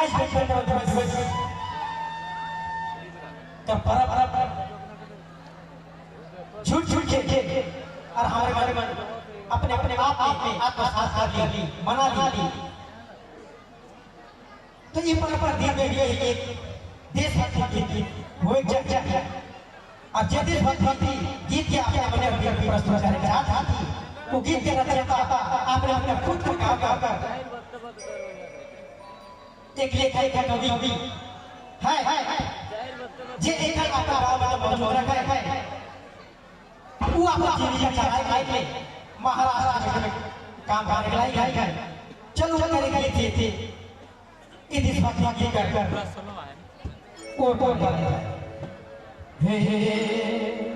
आज तो परब झूठ झूठ के और हमारे मन अपने अपने आप में आत्मसात कर ली, मना ली। तो ये परंपरा दिन में भी एक देशभक्ति गीत वो एक जग और जे देशभक्ति गीत के आपने अपने अपने प्रस्तुत करें चाहती वो गीत के रचयिता आपने अपने खुद को गा गा कर एक लेखक कवि है जे एक आपका गाँव में मौजूद रखा है, वो अपना जीविका चलाए के महाराष्ट्र में काम करने के लिए चलो करे के थे ये देशभक्ति गीत कर कर ओ हे हे।